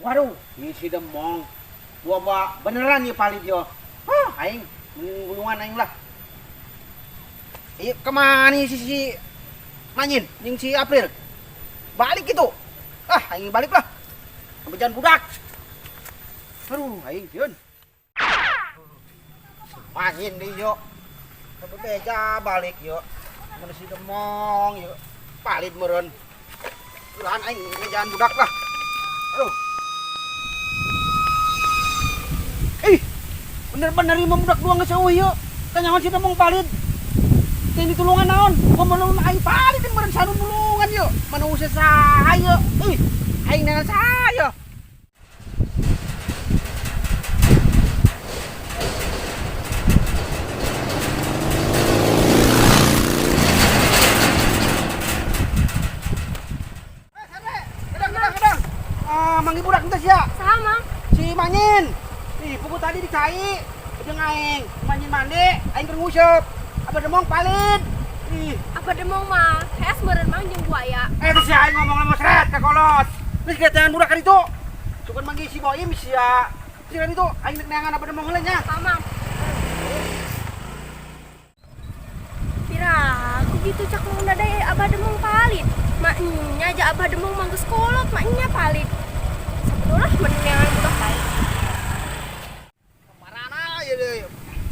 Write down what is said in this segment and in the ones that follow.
Waduh, ini si Demong. Gua bawa beneran nih palit yo. Hah, aing gulungan aing lah. Iya, kemana nih si si Manyin, jeung si April? Balik gitu. Ah, aing balik lah. Kebejan budak. Aduh, aing sieun. Manyin deui yo. Bebeja balik yo. Mun si Demong yo. Palit meureun. Udahan aing ngejahan budak lah. Aduh. Ih, bener-bener ieu mah budak dua geus eueuh ieu. Kanyawan si Demong palit. Teh ditulungan naon? Ngomong aing palit meureun sanun nulungan ieu. Mana usah saha ieu. Ih, aing neangan saha ieu. Kedang, kedang, kedang. Ah, manggil budak ente sia. Sama. Si Manyin. Ih, pugu tadi dicai. Jeung aing, Manyin mandi, aing keur nguseup. Abah Demong palit. Ih, Abah Demong mah hees meureun mang jeung buaya. Eh, si aing ngomong sama seret ka kolot. Geus ketean budak kan itu. Cuman manggil si Boim sia. Si kan itu aing nek neangan Abah Demong heula nya. Sama. Pira, aku gitu cak mau nadai Abah Demong palit. Maknya aja Abah Demong mah geus kolot, maknya palit. Sabenerna mendingan budak baik. Marana ya deh.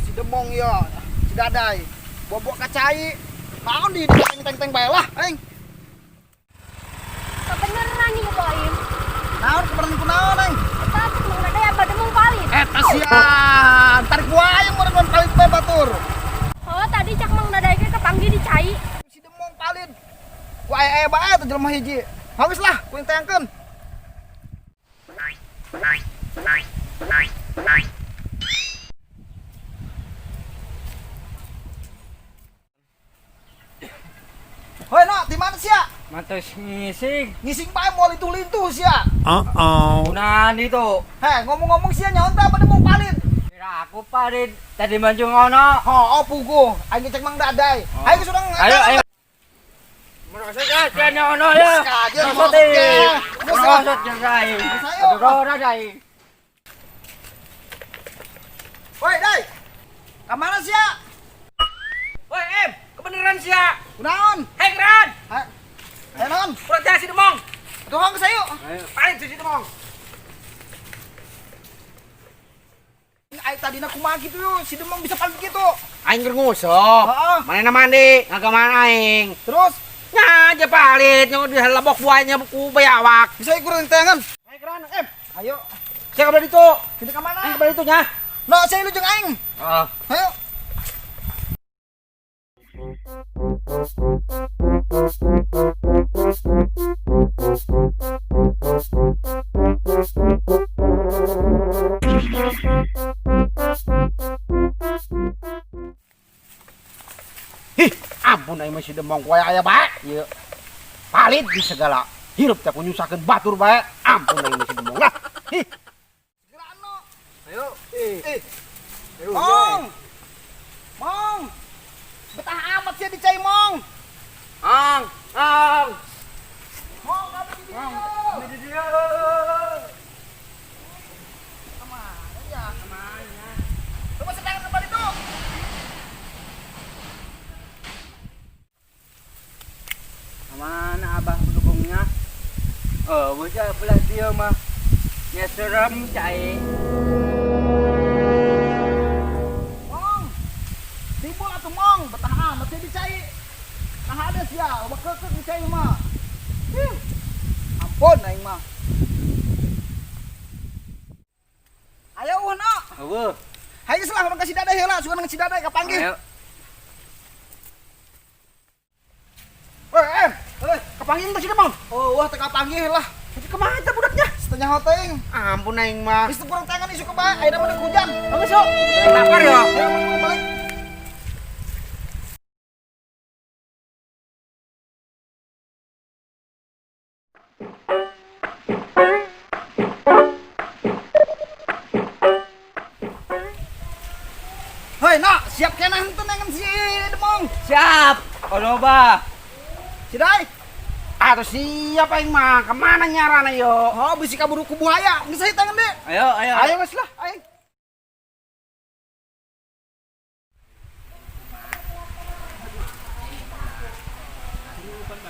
Si Demong ya, si Dadai. Bobok kacai. Naon di teng-teng bae lah aing. Kebeneran nih Boim. Naon kebeneran kunaon aing? Eta cek mau nadai Abah Demong palit. Eta sia, tarik buaya meureun palit bae batur. Oh, tadi cak Mang Dadai ke kepanggil di cai. Si Demong palit. Ku aya aya bae teh jelema hiji. Habis lah, ku tayangkeun. Hoi no, di mana sia? Mantos ngising. Ngising bae moal lintuh-lintuh sia. Uh-oh. Kunaon itu? Heh, ngomong-ngomong sia nyaon teh pada mau palit. Kira aku palit tadi mancung ono. Oh, oh puguh, aing cek Mang Dadai. Oh. Ayo sudah. Ayo, ayo. Merosot ya, sia ono ya. Merosot Merosot ya. Merosot jeung aing. Ayo. Aduh, ora aing. Woi, Dai. Ka mana sia? Woi, Em, kebeneran sia. Kunaon? Hei, geran. Hei, hey, naon? Ulah teh si Demong. Atuh hong sayu. Palit si Demong. Ai tadina kumaha kitu yo, si Demong bisa palit kitu. Aing keur nguseup. Heeh. Manehna mandi, ngagamaan aing. Terus Nya aja palit, nya di lebok buahnya ku bayawak. bisa ikur tangan. Hei, geran, Em. Ayo, Sia ka ditu. sini ka mana? Aing ka ditu nya. No, saya lu jeung aing. Heeh. Ayo. Hih, ampun aing mah si Demong ku aya bae. Ieu. Palit di segala. Hirup teh ku nyusahkeun batur bae. Ampun aing mah si Demong lah. Hih. Segera no. Ayo. Eh. Mong. Mong. Betah amat sih dicai Mong. Ang, ang. Mong, kami di dieu. Kami di dieu. Kemana ya? Kemana? Coba sedang kembali tuh. Kemana abah pendukungnya? Oh, bocah belah dia mah. Nya serem cai. Mong. Timbul atuh Mong, betah amat sih dicai. Nah ada sia, loba keukeuh dicai mah. Ih. Ampun aing mah. Ayo uh no. Eueuh. Hayu geus lah urang ka si Dadai heula, sugan si Dadai kapanggih. Ayo. Woi, Em. Heuh, Kapanggih teh si Demong. oh wah teu kapanggih lah. Jadi kemana teh budaknya? Setengah hoteng. Ampun aing mah. Geus teu kurang tangan isu ke bae, ayeuna mah hujan. Geus yuk. Lapar ya. Ayo mau balik. Hoi, nak, siap kena henteu nengen si Demong. Siap. Ono bah. Si Dai. Atau siapa aing mah? Kemana nyarana yo? Oh, bisi kaburu ku buaya. Geus ayo tangan deh. Ayo, ayo. Ayo geus lah, aing.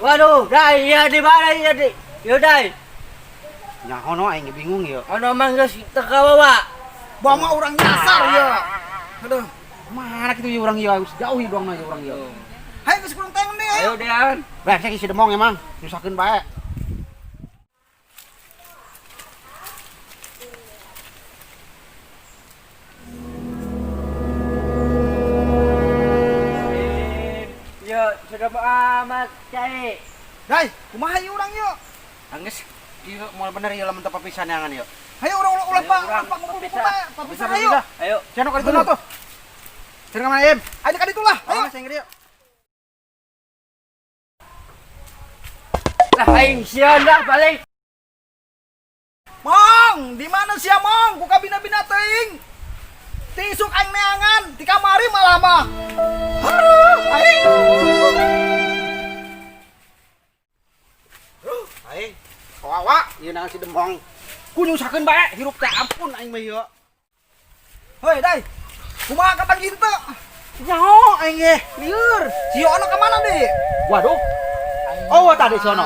Waduh, dai, ya di mana ya di? Yo dai. Nyaho aing bingung yo. Ono mah geus teu kawawa. Bawa mah urang nyasar ya. Aduh. Mana kitu ieu urang ieu harus jauh ieu doang urang ieu. Hayo geus kurang tangan deh. Ayo dean. Brengsek si Demong emang, nyusahkeun bae. Yo, sudah amat cai. Dai, kumaha ieu urang ieu? Anggeus ieu moal bener ieu lamun teu papisan neangan ieu. Hayo urang ulah ulah Ayo, pak, urang. pak ngumpul Papisah. bae, papisah ayo. Ayo. Cenok ka ditu tuh. Cenok mana Im? Ayo ka ditu lah, ayo. Ayo sing dieu. Lah aing sieun dah balik. Mong, di mana sia Mong? Ku kabina-bina teuing. Tisuk aing neangan, di kamari malah mah. Aduh, aing. Aing kawawa ieu naon si Demong. Ku nyusahkeun bae hirup teh ampun aing mah ieu. Hoi, Dai. Kumaha kapan gitu? Nyaho aing ge lieur. Si Ono kemana deh? Waduh. Oh, tadi si Ono.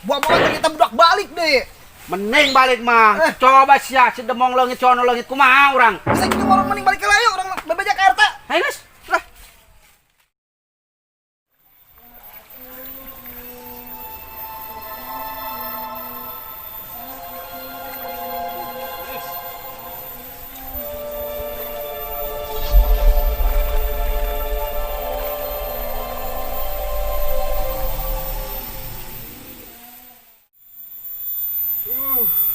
Buah-buah kita budak balik deh. Mending balik mah. Coba sia si Demong leungit si Ono leungit kumaha urang. Bisa gitu orang mending balik ke layu, orang bebeja ke RT. Hayo geus. Lah.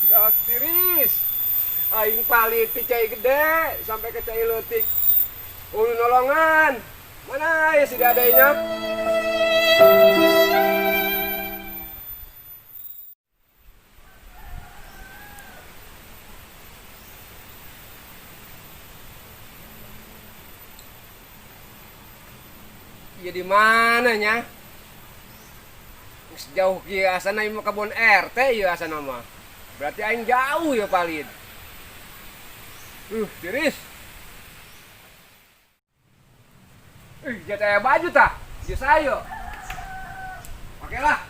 Dak tiris. Aing palit ti cai gede sampai ke cai leutik. Ulu nolongan. Mana ya si dadainya? Ya di mana nya? Geus jauh kieu asana ieu mah kebon RT ieu asana mah. Berarti aing jauh ya palit. Tiris. Jatah aya baju tah. Geus ayo. Pakailah.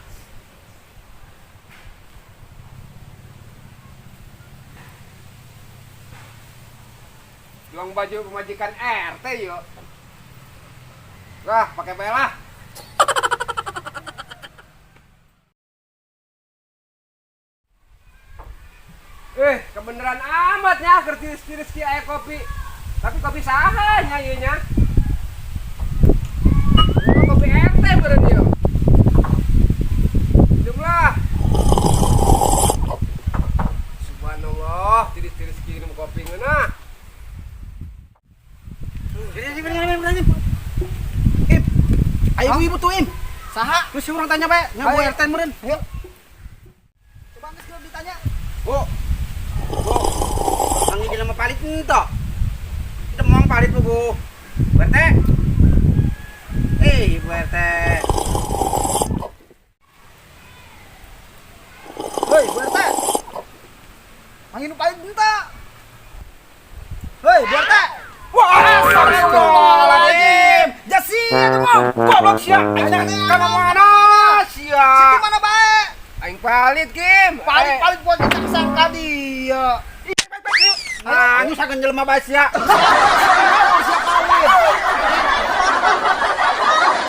Juang baju pemajikan RT yo. Wah, pakai bae lah. Kebeneran amat nya keur tiris-tiris ki aya kopi. Tapi kopi saha nya ieu nya? Kopi RT beureun ieu. Jumlah. Subhanallah, tiris-tiris ki minum kopi ngeunah. Im. Ayo ibu tuh Im. Saha? Terus si urang tanya bae, nya Bu Ayo. RT meureun. Ayo. Coba geus kudu ditanya. Bu. Bu. Ang jelema palit ento. Demong palit lu, Bu. Bu RT. Bu RT. Hoi, Bu RT. Mangin nu palit ento. Hoi, Bu RT. Wah, Astagfirullahaladzim. Jasi atuh mah. Goblok sia. Aing ka mana sia? Situ mana bae? Aing palit, Kim. Palit-palit buat kita sangka dia. Nah, nyusahkeun jelema bae sia. Siapa